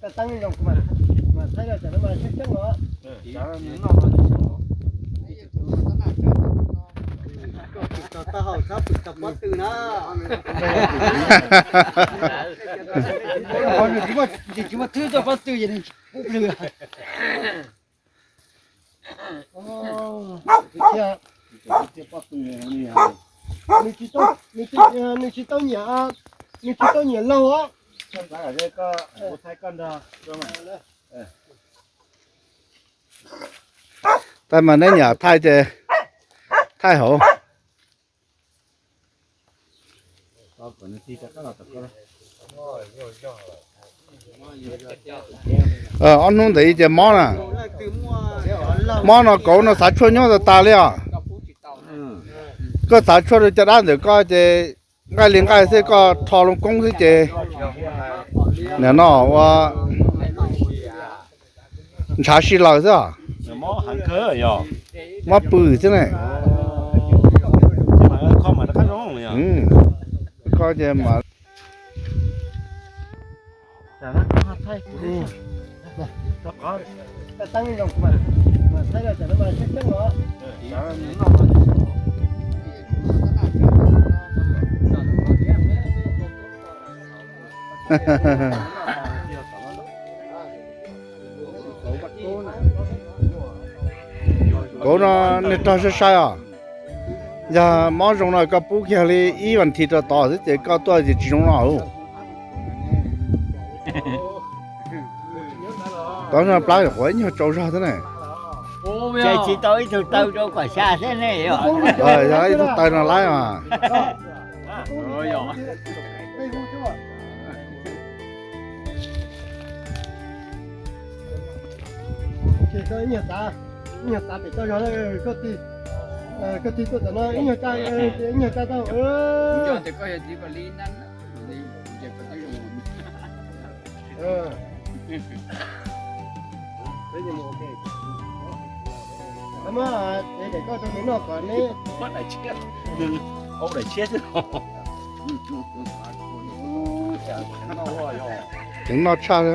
Koj teeb zoo mas, mas thaij los cov no mas sab xyoob os. Tau hau sab pwm tau pob tw na. Nws tsis muaj thwb tuaj pob tw ces nws pub plhws. Nws tsis tau, nws tsis tau nyiam, nws tsis tau nyiam laug os. Thaij mas neb nyiam thaij ces thaij hauv. Ob hnub ntawd ces mob na, mob no kauv no xav tshuaj nyob tas tas li os. Koj xav tshuaj rau caj dab ntawm koj ces nqaij li nqaij xwb, koj rho loo koob xwb ces nim no ua ntshav si laws xwb os. Mob pw xwb ne. Koj ces mas Kauv no nej rog saib saib os. Yog mob zoo no koj pub kiag li ib vas thiv rau tod xwb ces koj tuaj ces tsis zoo no. Tov no plab quav ib nyuag tsau zog xwb na. Ces tsis tau ib tug taw rau kom xya xwb ne. Yog ib tug taw no laib mas. Ib nyuag tav, ib nyuag tav pem toj zog, koj tig, koj tig tuaj tom no ib nyuag tsa, ib nyuag tsa tau. Muab daim tshiab kom neb, daim tshiab xwb. Ceev noj tshaj li.